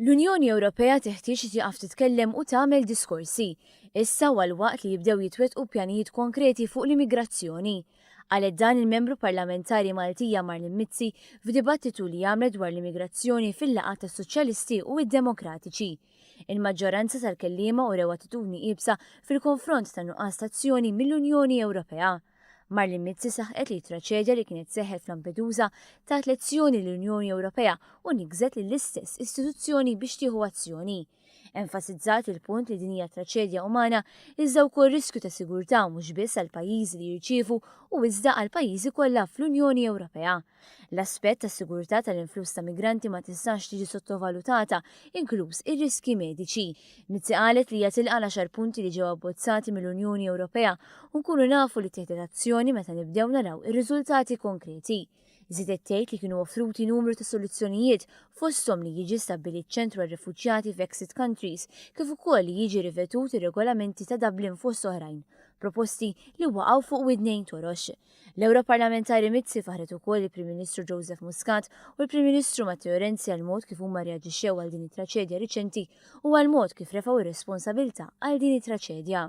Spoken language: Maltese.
L-Unjoni Ewropea teħtieġ li tieqaf titkellem u tagħmel diskorsi. Issa huwa l-waqt li jibdew jitwettqu pjanijiet konkreti fuq l-immigrazzjoni. Qalet dan il-Membru Parlamentari Maltija Marlene Mizzi f'dibattitu li għamlet dwar l-immigrazzjoni fil-laqgħa tas-Soċjalisti u d-Demokratiċi. Il-maġġoranza tal-kelliema urew attitudni iebsa fil-konfront tan-nuqqas ta' azzjoni mill-Unjoni Ewropea. Marlene Mizzi saħqet li t-traċedja li kienet seħħet f'Lampedusa tat lezzjoni lill-Unjoni Ewropea u niggżet lill-istess istituzzjoni biex tieħu azzjoni. Enfasizzat il-punt li din hija traċedja umana iżda wkoll riskju ta' sigurtà mhux biss għall-pajjiżi li jirċievu u iżda għall-pajjiżi kollha fl-Unjoni Ewropea. L-aspett tas-sigurtà tal-influss ta' migranti ma tistax tiġi sottovalutata, inkluż ir-riskji mediċi. Mizzi qalet li hija tilqa' l-għaxar punti li ġew abbozzati mill-Unjoni Ewropea u nkunu nafu li ttieħdet azzjoni meta nibdew naraw ir-riżultati konkreti. Żiedet tgħid li kienu offruti numru ta' soluzzjonijiet fosthom li jiġi stabbilit ċentru għar-refuġjati f'exit countries kif ukoll li jiġi rivedut ir-regolamenti ta' Dublin fost oħrajn, proposti li waqgħu fuq widnejn torox. L-Ewroparlamentari Mizzi faħħret ukoll il-Prim Ministru Joseph Muscat u l-Prim Ministru Matteo Renzi għall-mod kif huma rreaġixxew għal din it-traċedja riċenti u għall-mod kif refgħu r-responsabilità għal din it-traċedja.